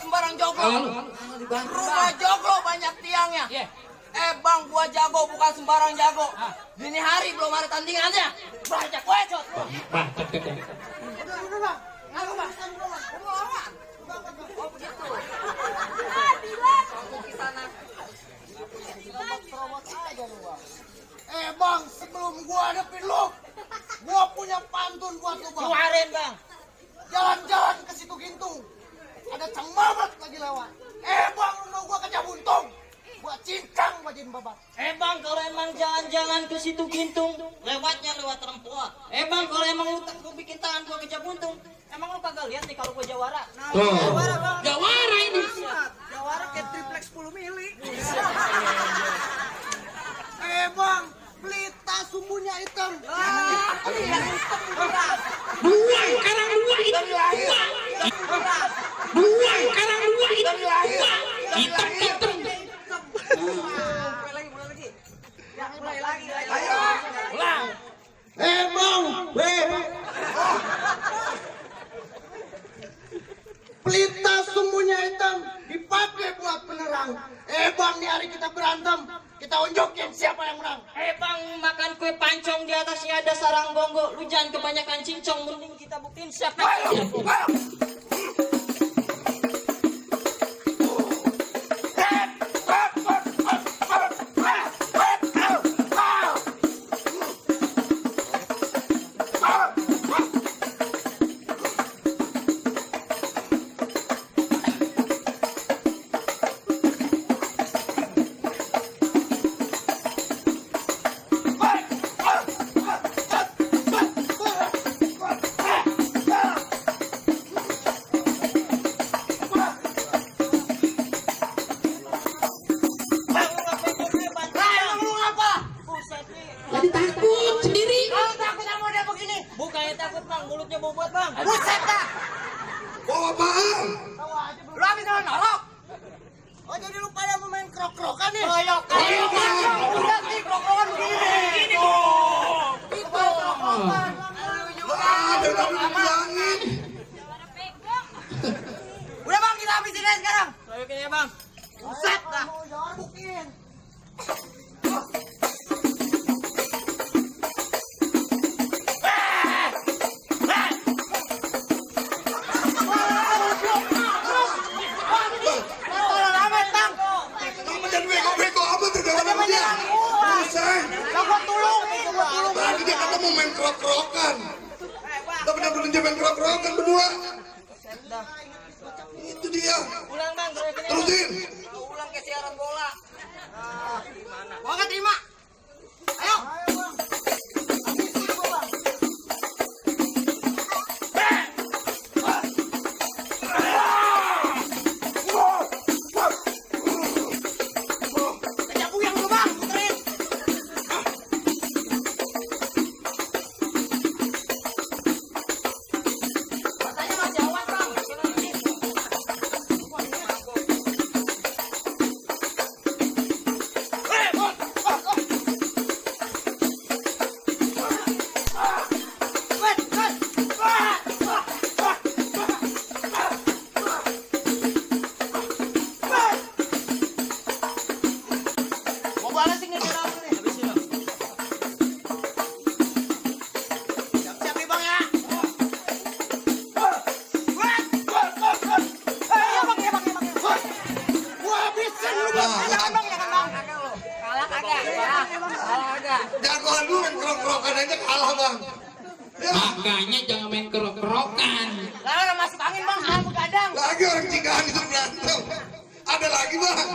sembarang joglo. Rumah joglo banyak tiangnya. Bang, gua jago bukan sembarang jago. Dini hari belum ada tandingannya. Banyak wecot. Udah bang. Ngaku bang. Oh begitu. Aku kesana. Serobot aja lu bang. Bang, sebelum gua hadapin lu, gua punya pantun buat lu bang. Keluarin bang. Jalan-jalan ke situ Gintung, ada Cang Mamat lagi lewat. Bang, lu mau gua kerja buntung, gua cincang bajin babat. Bang, kalau emang jalan-jalan ke situ Gintung, lewatnya lewat Rempoa. Bang, kalau emang lu bikin tangan gua kerja buntung, emang lu kagak lihat nih kalau gua jawara? Nah, jawara bang. Jawara ini. Jawara kayak triplex 10 mili. Bang, pelita sumbunya hitam. Buang karang dua itu dua. Buang karang dua itu dua. Hitam. Mulai lagi. Ya, mulai lagi. Ulang. Bang, pelita sumbunya hitam dipakai buat penerang. Bang, di hari kita berantem, kita unjukin siapa yang menang. Bang, makan kue pancong di atasnya ada sarang bongo. Lu jangan kebanyakan cincong, mending kita buktiin siapa. Jadi takut sendiri. Kalau takut sama dia begini, Bukannya takut bang, mulutnya bobot bang. buset dah. Bawa apaan? Lu habis dengan norok. Oh, jadi lu pada mau main krok-krokan nih? Kroyokan. Udah sih krok-krokan begini. Itu krok-krokan. Ada tapi dibilangin. Udah bang, kita habisin aja sekarang. Oke ya bang. Buset dah. Buktiin. Kamu jangan bego-bego apa tuh jangan dia. Buset. Tadi dia kata mau main krok-krokan. Kita benar-benar dia main krok-krokan berdua. Itu dia. Ulang bang, Terusin. Ulang ke siaran bola. Gua nggak terima. Ayo. Kejabu yang lu bang, puterin. Matanya masih awas bang. Mau balas ini nih. Siap-siap nih bang ya. Iya bang. Gua habisin lu bang. Jangan bang. Kalah kagak. Kalah kagak. Jagoan lu main krok-krokan aja kalah bang. Ya, Makanya jangan main kerok-kerokan. Lah udah masuk angin bang. Sekarang begadang. lagi orang Cigahan itu berantem. Ada lagi bang.